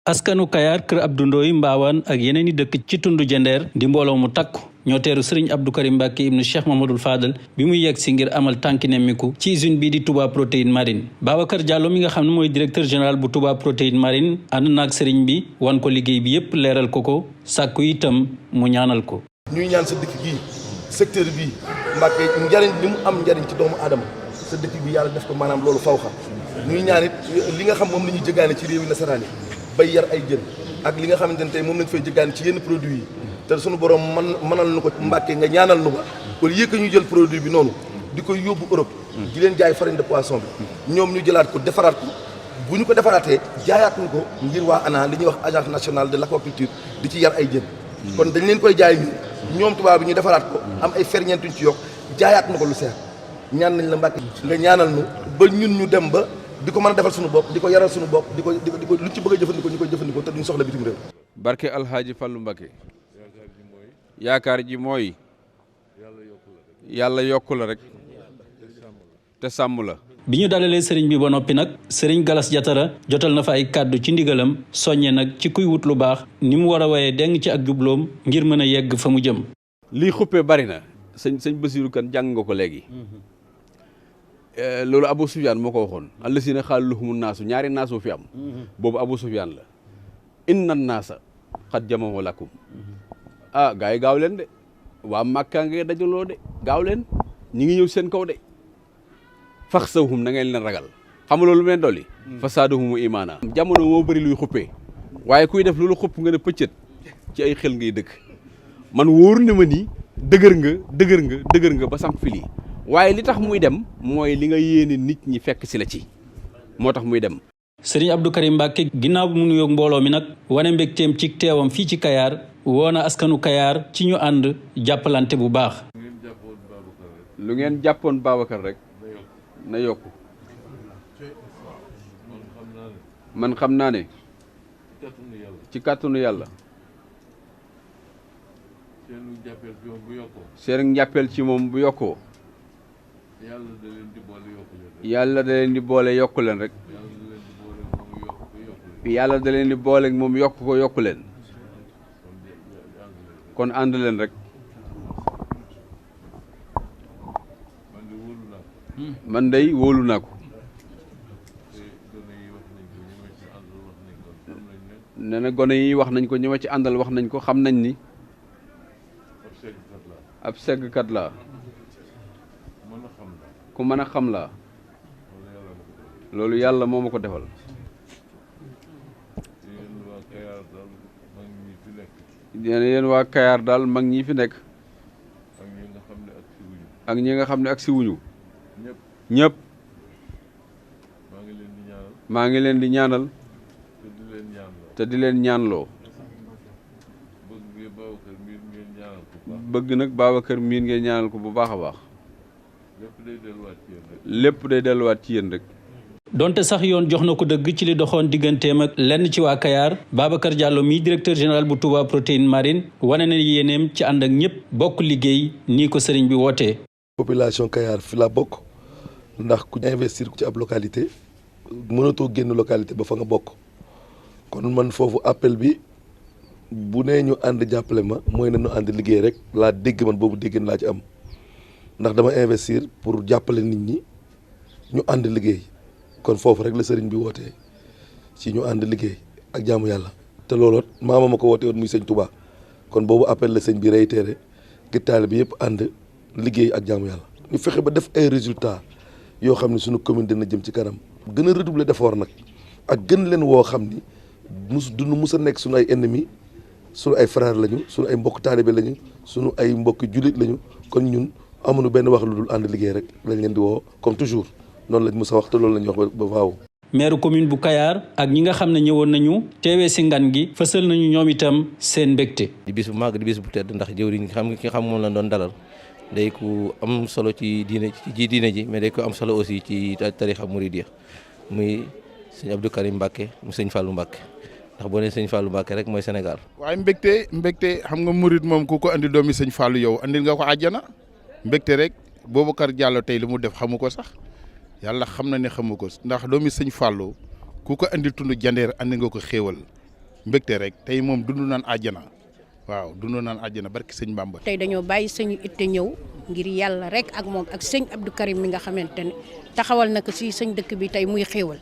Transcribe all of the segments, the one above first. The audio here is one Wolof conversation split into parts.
askanu Kayar kër Abdou Ndoye Mbaawaan ak yeneen i dëkk ci tundu Jandeer di mbooloo mu takku ñoo teeru Serigne Abdou Karim Mbacké ibnu Cheikh Mamadou Fadal bi muy yegg si ngir amal tànki nemmiku ci usine bii di Touba Protéine Marine. Babacar Diallo mi nga xam ne mooy directeur général bu Touba Protéine Marine ànd naag Serigne bi wan ko liggéey bi yépp leeral ko sàkku itam mu ñaanal ko. ñuy ñaan sa dëkk gii secteur bii Mbacké njariñ li mu am njariñ ci doomu aadama sa dëkk bi yàlla def ko maanaam loolu faw xam ñuy ñaan it li nga xam moom la ñuy jëgaane ci réewi nasaraan yi bay yar ay jën ak li nga xamante ne tey moom lañ fay jëggaan ci yenn produits yi te suñu borom mënal nu ko Mbacké nga ñaanal nu ko au lieu que ñu jël produit bi noonu di koy yóbbu Europe di leen jaay farine de poisson bi ñoom ñu jëlaat ko defaraat ko bu ñu ko defaraatee jaayaat ñu ko ngir waa ANA li ñuy wax agence nationale de l'aquaculture di ci yar ay jën kon dañ leen koy jaay ñoom tubaab bi ñu defaraat ko am ay ferñeentuñ ci yokk jaayaat nu ko lu seer ñaan nañ la Mbacké nga ñaanal nu ba ñun ñu dem ba di ko mën a defal suñu bopp di ko yaral suñu bopp di ko luñ ci bëgg a jëfandikoo ñu koy jëfandikoo te duñ soxla bitim réew. barke Alhaaji Fallu Mbacké yaakaar ji mooy yàlla yokku la rek te sàmm la. bi ñu dalalee sëriñ bi ba noppi nag sëriñ Galas Jatara jotal na fa ay kàddu ci ndigalam soññe nag ci kuy wut lu baax ni mu war a waye deng ci ak jubloom ngir mën a yegg fa mu jëm. lii xuppee bari na sëñ Basiru Kan jàng nga ko léegi. loolu Abu Sufyaan moo ko waxoon allasina xaalu lahumu naasu ñaari naasu fi am boobu Abu Sufyaan la inna naasa xad jamahu lakum gars yi gaaw leen de waa Màkka ngay dajaloo de gaaw leen ñi ngi ñëw seen kaw de faxsawhum na ngeen leen ragal xam nga loolu mu leen dolli fasaaduhumu imaana jamono moo bëri luy xuppee waaye kuy def loolu xupp nga ne pëccët ci ay xel ngay dëkk man wóor na ma ni dëgër nga ba samp fili waaye li tax muy dem mooy li nga yéene nit ñi fekk si la ci moo tax muy dem. Serigne Abdou Karim Mbacké ginnaaw bi mu nuyoog mbooloo mi nag wane mbégteem ci teewam fii ci Kayar woona askanu Kayar ci ñu ànd jàppalante bu baax. lu ngeen jàppoon Babacar rek na yokku man xam naa ne ci kàttanu yàlla seen njàppeel ci moom bu yokkoo yàlla da leen di boole yokku leen rek yàlla da leen di boole moom yokku leen kon ànd leen rek man day wóolu naa ko nee na gone yi wax nañ ko ñi ma ci àndal wax nañ ko xam nañ ni ab seggkat laa ku mën a xam laa loolu yàlla moo ma ko defal yéen waa Kayar daal mag ñi fi nekk ak ñi nga xam ne ak si wuñu ñëpp maa ngi leen di ñaanal te di leen ñaanloo bëgg nag Babacar miin ngeen ñaanal ko bu baax a baax lépp day delluwaat ci yéen rek. donte sax yoon jox na ko dëgg ci li doxoon digganteem ak lenn ci waa Kayar Babacar Diallo mi directeur général bu Touba Protéine Marine wane na yéeneem ci ànd ak ñëpp bokk liggéey nii ko sëriñ bi wootee. population Kayar fi la bokk ndax ku investir ci ab localité mënatoo génn localité ba fa nga bokk kon man foofu appel bi bu nee ñu ànd jàppale ma mooy na ñu ànd liggéey rek laa dégg man boobu dégg laa ci am ndax dama investir pour jàppale nit ñi ñu ànd liggéey kon foofu rek la sëriñ bi wootee ci ñu ànd liggéey ak jaamu yàlla te looloot maama ma ko woote woon muy sëñ Touba kon boobu appel la sëñ bi réitéré ngir taalibe bi yëpp ànd liggéey ak jaamu yàlla ñu fexe ba def ay résultats yoo xam ne suñu commune dina jëm ci kanam gën a redoubler d'effort nag ak gën leen woo xam ni duñu mus a nekk suñu ay ennemis suñu ay frères lañu suñu ay mbokk taalibe lañu suñu ay mbokk jullit lañu kon ñun amuñu benn wax lu dul ànd liggéey rek lañ leen di woo comme toujours noonu lañ mës a wax te loolu lañ wax ba faaw. maire commune bu Kayar ak ñi nga xam ne ñëwoon nañu teewee si ngan gi fësal nañu ñoom itam seen mbégte. di bis bu màgg di bis bu tedd ndax jëwriñ ki xam moom la doon dalal day ku am solo ci diine ji mais day ko am solo aussi ci tarixa Mouridiya muy sëñ Abdou Karim Mbacké mu sëñ Fallou Mbacké ndax boo nee sëñ Fallou Mbacké rek mooy Sénégal. waaye mbégte xam nga murid moom ku ko andi doomi sëñ Fallou yow andil nga ko àjjana mbégte rek Boubacar Diallo tey li mu def xamu ko sax yàlla xam na ne xamu ko ndax doomi sëñ Fallou ku ko andi tund jandeer andi nga ko xéewal mbégte rek tey moom dund naan àjjana waaw dund naan àjjana barki sëñ Bamba. tey dañoo bàyyi sañu itte ñëw ngir yàlla rek ak moom ak sëñ Abdou Karim mi nga xamante ne taxawal na ko si sëñ dëkk bi tey muy xéewal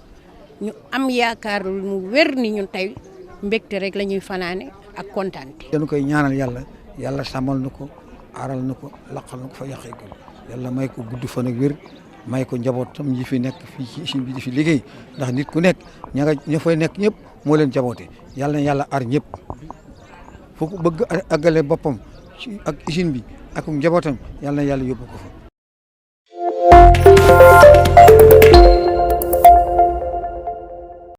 ñu am yaakaar mu wér ni ñun tey mbégte rek la ñuy fanaane ak kontaante. dañu koy ñaanal yàlla sàmmal na ko aaral na ko laqal na ko fa yàqee ko yàlla may ko gudd fan ak wér may ko njabootam ñi fi nekk fii ci usine bi di fi liggéey ndax nit ku nekk ña fay nekk ñëpp moo leen jaboote yàlla na yàlla aar ñëpp fu ko bëgg àggale boppam ci ak usine bi ak njabootam yàlla na yàlla yóbbu ko fa.